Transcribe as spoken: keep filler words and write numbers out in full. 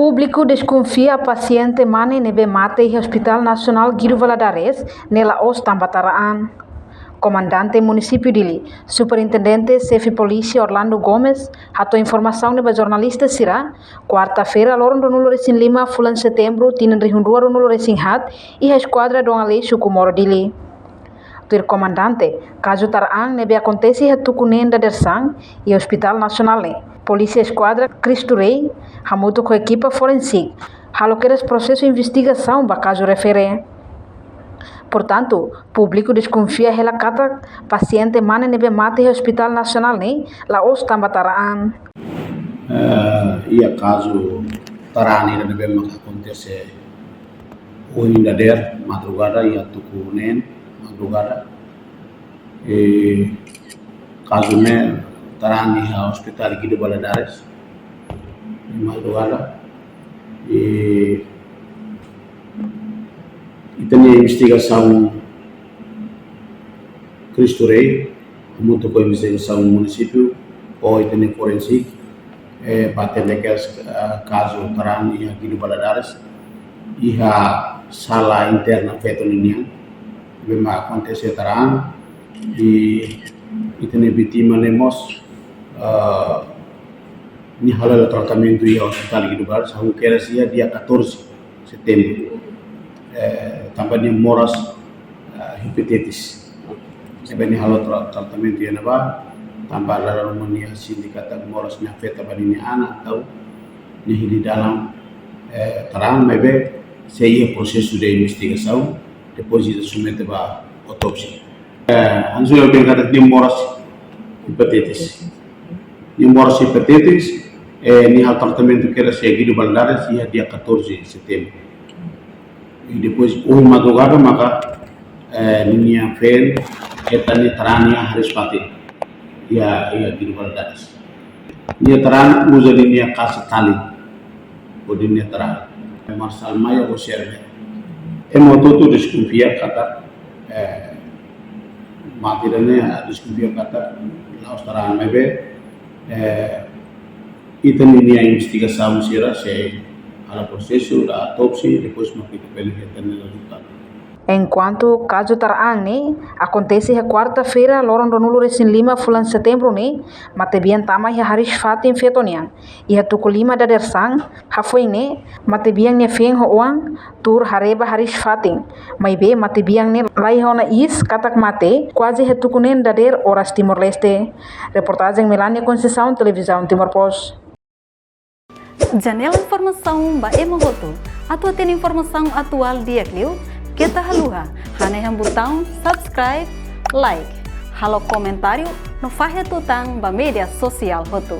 Públiku deskonfia pasiente mane ne'ebé mate iha Hospital Nasionál Guido Valadares ne'e la'ós tanba tara an. Komandante Munisípiu Dili, Superintendente Xefe Polísia Orlando Gomes, hato'o informasaun ne'e ba jornalista sira, kuarta-feira, loron ruanulu-resin-lima fulan Setembru, tinan rihun rua ruanulu-resin-haat, iha Eskuadra Dom Aleixo Comoro Dili. Tuir komandante, kazu tara an ne'ebé akontese iha tuku neen dadeer-saan iha Hospital Nasionál ne'e, Polísia Eskuadra Cristo Rei hamutuk ho ekipa forensik halo kedas prosesu investigasaun ba kazu refere. Portantu, públiku deskonfia hela katak pasiente mane ne'ebé mate iha Hospital Nasionál ne'e la'ós tanba tara an. Eh, iha kazu tara an ida ne'ebé maka akontese ohin dadeer madrugada, iha tuku neen madrugada. Eh, kazu ne'e tara an iha Hospital Guido Valadares, madrugada. Eh, ita-nia investigasaun Cristo Rei, hamutuk ho investigasaun munisípiu, ho ita-nia forensik, eh, ba atende kedas, eh, kazu tara an iha Guido Valadares, iha sala interna feto ninian, ne'ebé mak akontese tara an, i ita-nia vítima ne'e mós, eh, nia hala'o tratamentu iha Hospital Guido Valadares, hahú kedas iha dia catorze Setembru. Eh, tanba nia moras, eh, hepatitis. Ne'ebé nia hala'o tra-, tratamentu iha ne'ebá, tanba dala ruma nia sente katak moras ne'e afeta ba ninia an, entaun nia hili dalan, eh, tara an, maibé sei iha prosesu de investigasaun, depois ita submete ba autópsia. Eh, hanesan ohin dehan katak nia moras hepatitis. Nia moras hepatitis, eh, nia hala'o tratamentu kedas iha Guido Valadares iha dia catorze Setembru. I depois, ohin madrugada maka, eh, ninia feen hetan nia tara an iha hariis-fatin, iha, iha Guido Valadares. Nia tara an uza ninia kasa talin hodi nia tara an. Marsál Maia ho Xerber. Ema hotu-hotu deskonfia katak, eh, mate ida-ne'e, deskonfia katak la'ós tara an, maibé, eh, ita ninia investigasaun sira sei hala'o prosesu, da autópsia, depois mak ita bele hetan nia rezultadu. Enkuantu kazu tara an ne'e akontese iha kuarta-feira, loron ruanulu-resin-lima fulan Setembru ne'e, matebian tama iha hariis-fatin feto nian iha tuku lima dadeer-saan. Hafoin ne'e, matebian nia feen ho oan tuur haree ba hariis-fatin. Maibé matebian ne'e la iha ona iis katak mate, kuaze iha tuku neen dadeer oras Timor-Leste. Reportajen Melania Conceição, Televizaun Timor Post. Janela informasaun ba ema hotu. Atu hatene informasaun atuál di'ak liu, keta haluha hanehan butaun subscribe, like, halo komentáriu no fahe tutan ba média sosiál hotu.